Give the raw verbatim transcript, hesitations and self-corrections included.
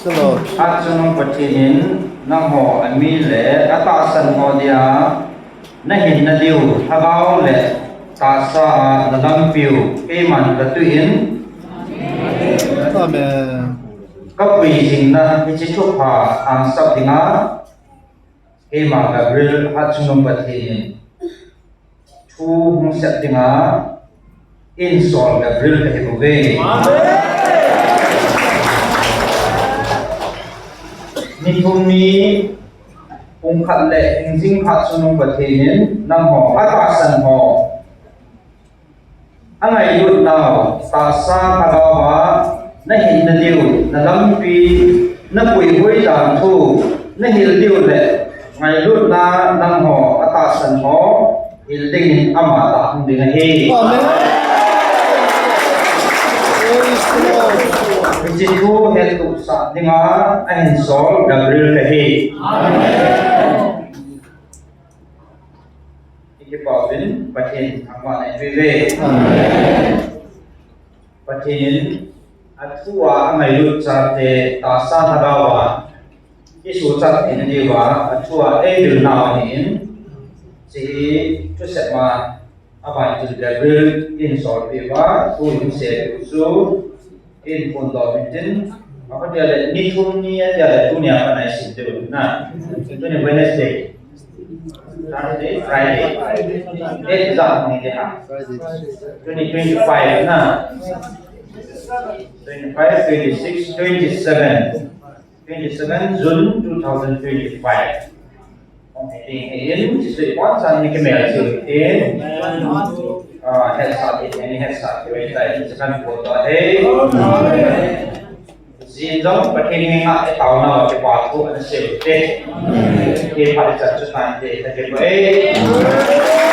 Praise the Lord. Achungnung Pathen in nangho ami le atahsan ho dia nahinna diu lhagao le tahsa a nalampiu keiman katuh in. Amen. Kapui jingna hiche thupha hangsan dinga keima Gabriel Hatchungnung Pathen in thu hung sep dinga insol Gabriel kahi bouve. Ni thum ni pung khat le hingjing Hatchungnung Pathen in nangho atahsan ho angailutnau tahsa lhagao a nahinna diu nalampi napuihui dan thu nahil diu le ngailutna nangho atahsan ho hil dingin ama tah hung ding ahi. Amen. Praise the Lord. Hiche thu hettohsah dinga ahinsol Gabriel kahi. Amen. Ikipa uvin Pathen thangvahna ipe uve. Amen. Pathen in athua angailut chate tahsa lhagao a isuchat theina diuva athua eivilnau ahin, hiche thusei ma aban chun Gabriel in solpeh uva thu in seipeh u chu in phondoh intin, akhotia le ni thum ni atia le tunia kana isim diu na. Tuni Wednesday. Thursday, Friday. Date ijat ni de ha. Twenty twenty-five na. Twenty-five, twenty-six, twenty-seven. Twenty-seven June two thousand twenty-five. Hung hi ding ahin, Jesu in pon chan ni kimel chu in. Ah, hetsah thei ni, hetsah thei tai, in chakan ko to he. Jin jong Pathen henga itaona kipa thu ana seiu te. Kipah chan chu tan te, ta ke ko e.